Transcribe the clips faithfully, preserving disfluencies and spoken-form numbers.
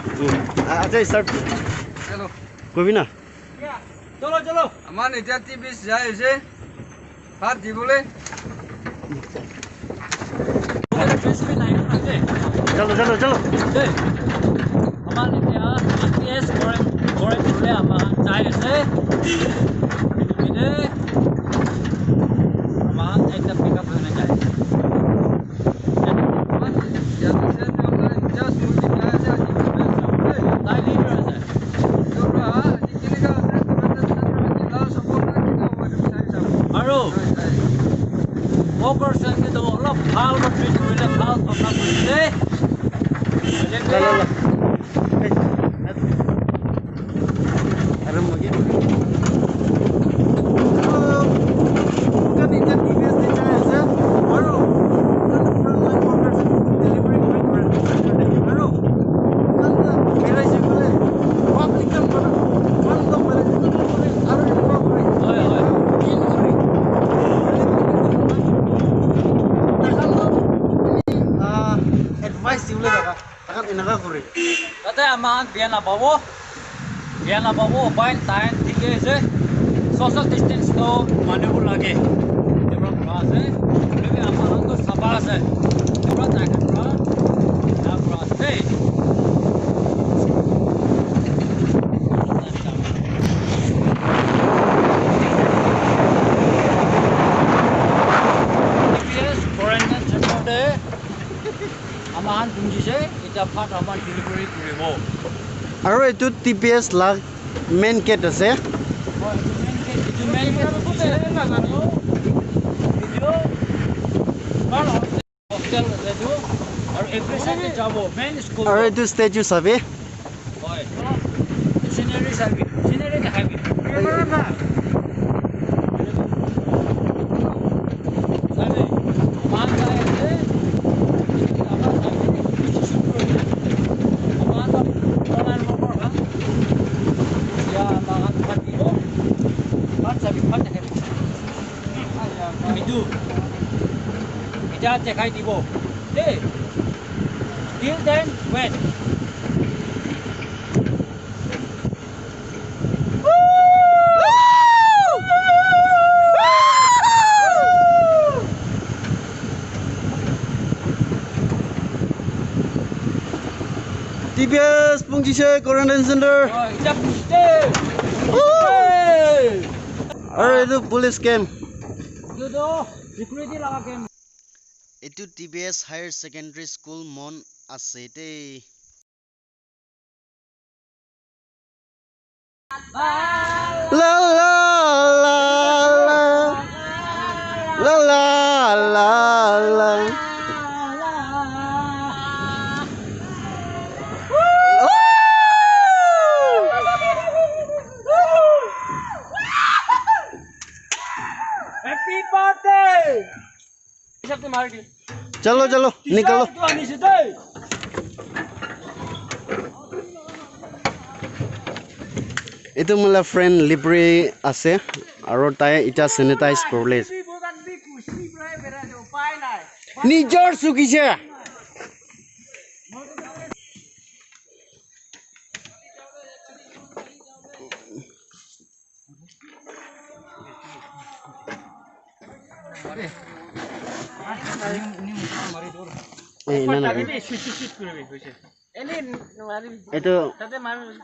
Acha, start. Hello. Kobi na? Cholo, cholo. Aman etia T B S jai ase. Bhat dibole. Chalo, chalo, chalo. Aman etia T B S kore, kore, kore aman jai ase. Ine aman ekta pickup loina jai ase. Aru workers khan ke toh olop bhal para treat kurile bhal bhabna kurile. Advice dibole jaga, takhan enaka kore. Tate aman biya napabo, biya napabo, upai nai, thik ase. Social distance to manibo lage. Etu para ase, etu aman to sapha ase. Etu para tai khan para, tai para ase. T B S quarantine center te ama khan dunjise, eta bhat ama khan delivery kuribo. Aru etu T B S la main gate ase. Hoi, etu main gate, etu main gate dunjise. Hostel ase etu, aru etu side te jabo, main school. Aru etu statue sabi. Hoi. Scenery sabi, scenery dekhai bi. Sabi, maan jai ase, aman sabi, bishi sundor ase. Aman to online worker khan, ya, aman khan thaki bo, bhat sabi, bhat dekhai bo. Etu, eta dekhai dibo. Hey, till then, wait. T B S punchise quarantine center. Oh, eta punchise. Woo! Hey! Aru etu police camp. Etu toh security laga camp. Etu T B S Higher Secondary School mon ase de. La, la, la, la. La, la, la, la. Happy birthday! Chalo, chalo, nikalo. Etu moila friend Lipri ase, aro tai eta sanitize kuribole ase. Nijor sukise. Eh, ena na. Etu,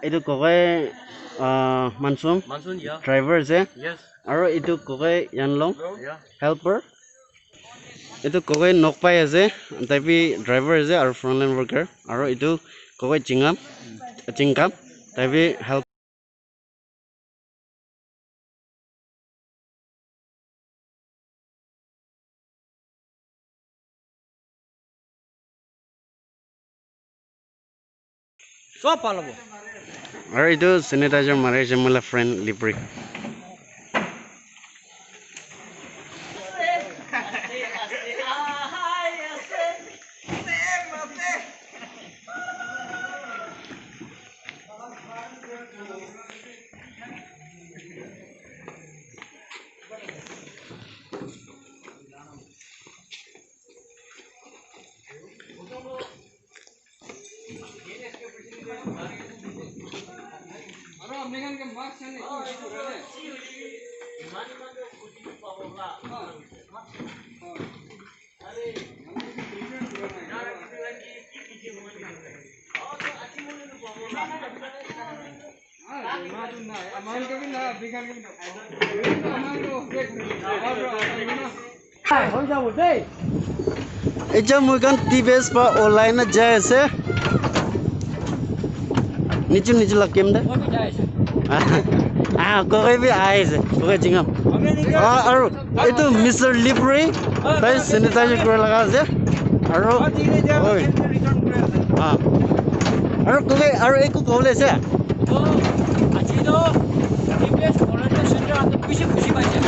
etu kokoi, ah, Mansum. Mansum, yeah. Driver ase. Yes. Aro etu kokoi Yanlong. Yeah. Helper. Etu kokoi Nokpai ase. Tai bi driver ase aro frontline worker. Aro etu kokoi Chingam. Chingkam. Tai bi help. Sob bhal hobo. Aru etu sanitizer mari ase moi la friend Lipri. Aro apni khan ke mask khan etu use kura nai? Etia moi khan T B S pa olai na jai ase. Nichu nichu la kem de. Ah, koi bi ahi ase. Koi jingam. Ah, aru etu Mister Lipri, tai sanitizer kura laga ase. Aru, oi. Ah. Aru koi, aru eku kobole ase? To, aji to, T B S volunteer center atu bishi khushi paise.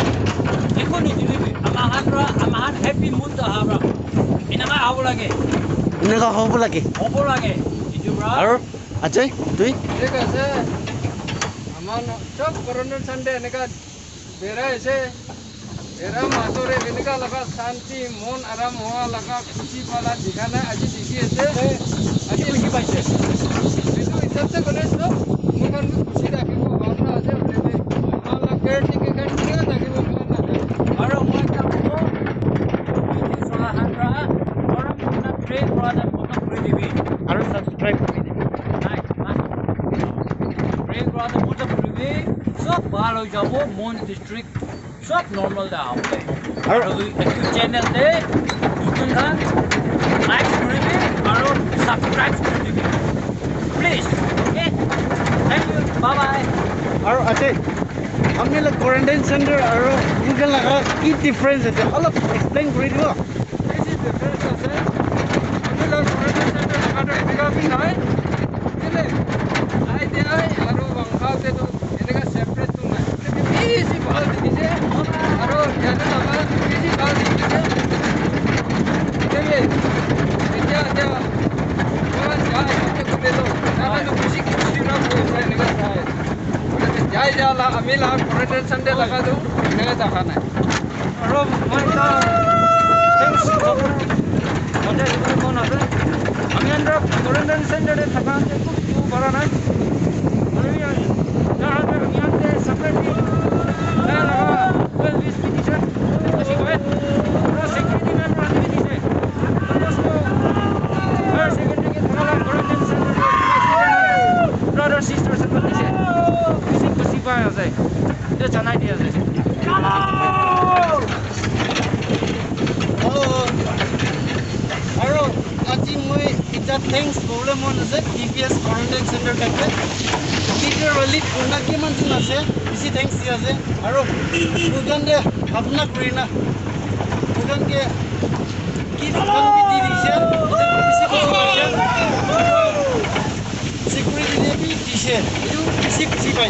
Eku nidile bi, ama khan pra, ama khan happy mood to aha pra. Enaka hobo lage. Enaka hobo lage. Hobo lage. Etu pra. Aru, Ajay, tui? Thik ase. Ama sob volunteer center enaka berai ase. Era majore enika laga shanti, mon aram hoa laga khushi pala dikhana aji dikhi ase. Aji dikhi paise. Etu hisab se kole toh moi khan bi khushi rakhibo bhabna ase hoile bi. Ama laga caretaker khan kiya thakibo moi khan najane. Aru moi ekta kobo, video sala khan pra, morom kurna pray kura na moto kuri dibi. Aru subscribe kuri dibi. Like, like. Pray kura na moto kuri dibi. Sob bhal hoi jabo, Mon district. Sob normal te ahabo le. Aru aru etu channel te notun khan like kuri dibi aru subscribe kuri dibi. Please. Okay? Thank you. Bye bye. Aru ase, apni la quarantine center aru etu laga ki difference ase? Olop explain kuri dibo. Bisi difference ase. Apni la quarantine center laga toh enika bi nai. Kile? Ai te ai aru bangka te toh enika separate toh nai. Bisi bhal dikhise. Aru yate laga bisi bhal dikhise. Kile? Etia, etia. Moikhan jai ase koile toh, tai khan toh khushi khushi pra bohi ase enika sai. Jai ja la, ami la quarantine center laga toh enika thaka nai. Aru moi ekta thanks kobole mon ase. Ami khan toh quarantine center te thaka khan eku bi eku para nai. Hoile bi ami khan te separately tai laga well wish bi dise. Khushi hoi. Aru security man para bi dise. Almost toh higher secondary ke thaka la quarantine center te brother sisters khan dise. Khushi khushi pai ase. Etu janai di ase. Aru aji moi ekta thanks kobole mon ase T B S quarantine center khan te. Teacher relief kurna kiman jon ase, bisi thanks di ase. Aru moi khan te bhabna kuri na, moi khan ke ki khan bi di dise, bisi khushi paise. Security te bi dise, etu bisi khushi pai.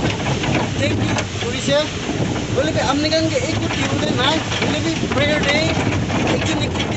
Thank you kurise. Hoile bi apni khan ke eku dibole nai, hoile bi prayer te ekjon ekjon